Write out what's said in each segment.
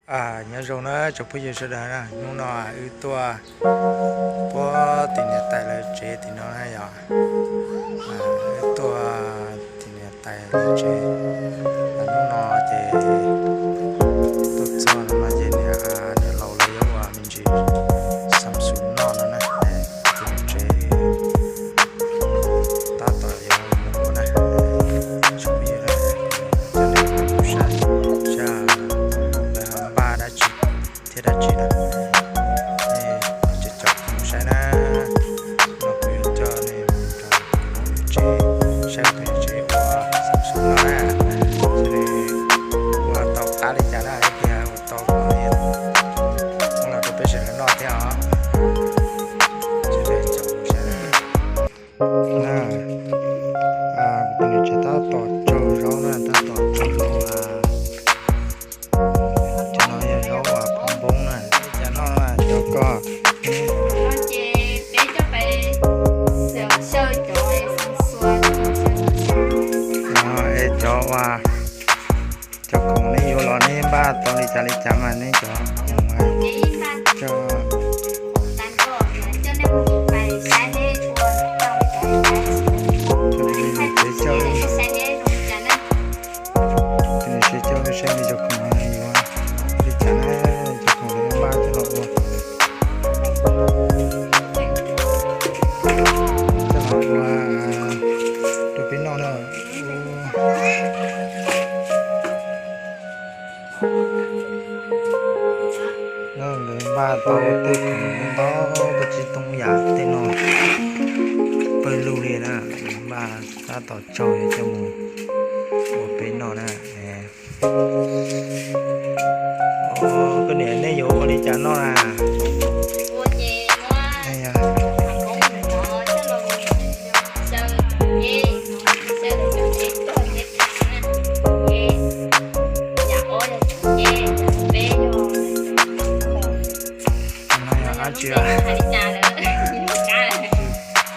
Nyob zoo na tsoom phooj ywg sawv daws na, hnub no wb tuaj puag tim niam tais lawv tsev tim no na yom. Wb tuaj tim niam tais lawv tsev, hnub no ces tuaj txog no ces niam, niam laus lawv yuav ua me ntsis xam xus noj no na, tim niam tsev tab tom yuav ua na, tsoom phooj ywg na, coj nej mus saib saib lawv ho npaj dab tsi thiab dab tsi na. Nej caum caum mus saib na, no kuv yuav coj nej mus rau tsev saib tus niam tsev ua xam xus noj na, seb nws ua tau qab li cas na, tias ua tau ua los rau peb sawv daws noj thiab os. Ces nej caum mus saib na. Kuv tus niam tsev tab tom tsaug zaub na, tab tom tsaug zaub. Cov no yog zaub uas phom npoob na, li cas noj na cov koj? Es cov uas, cov khoom neb yuav los neb npaj tau li cas li cas mas neb cov khoom, cov, cov li nws tsev coj, nws tsev coj saib nws cov khoom yuav li cas na, cov khoom nws npaj coj los ua, coj los ua rau peb noj na. Lawv npaj tau tej khoom ntau ntau, tau tsis tau yam tej no, pawg lug li na, npaj tab tom tsaug yuav coj mus ua peb noj na. Koj niam, nej yuav ua li cas noj na?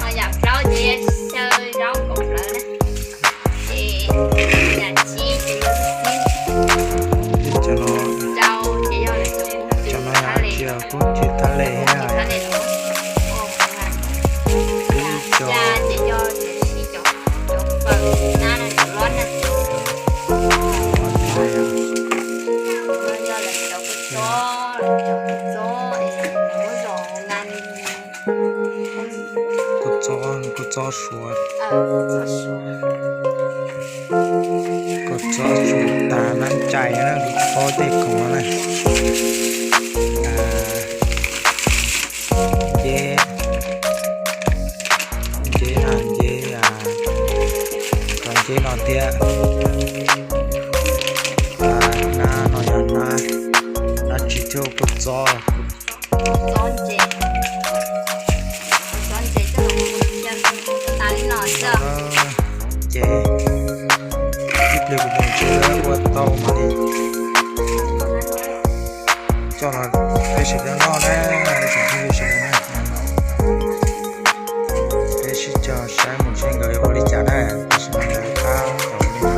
No yog dab tsi? Cov no, cov no yog dab tsi? Kub txiv thab le thiab. Ib co, kua txob, kua txob suav, kua txob suav tas nab ntsais na, kua txob tej khoom na. Nceb, nceb na, nceb, cov nceb no thiab. Nab no yog nab, nab tsis thiab, kua txob, ces ib pliag kuv tus niam tsev ua tau mam li coj los peb sawv daws noj na, tsoom phooj ywg sawv daws na. Peb sib cog saib mus seb nkawd yuav ua li cas na, tam sim no nkawd tab tom ua li no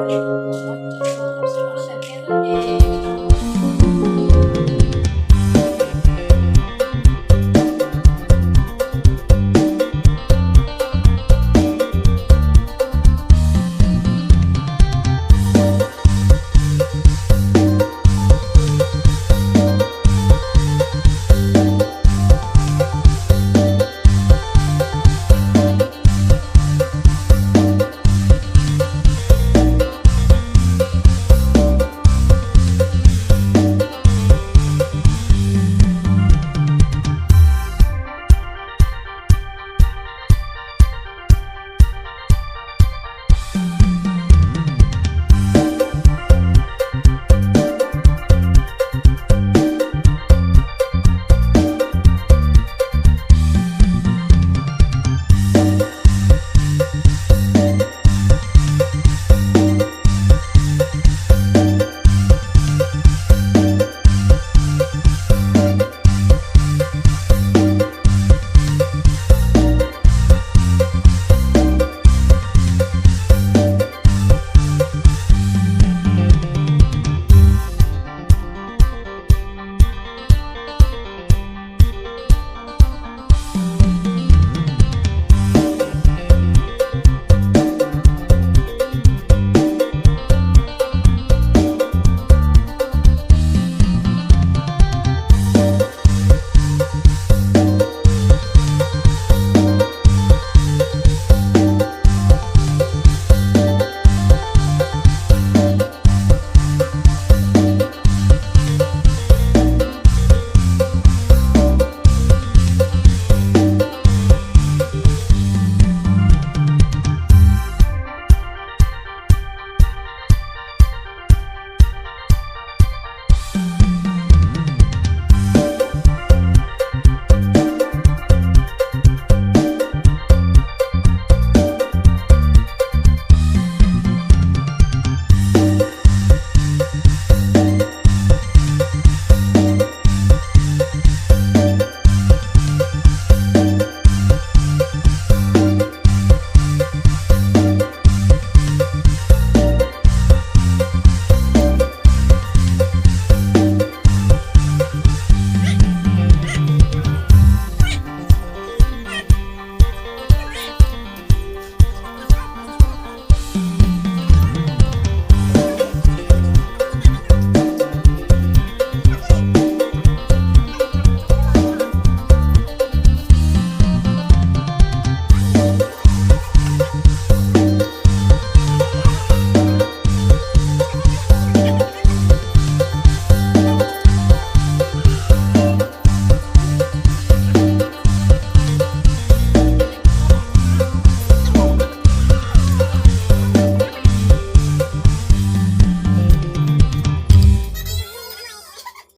na.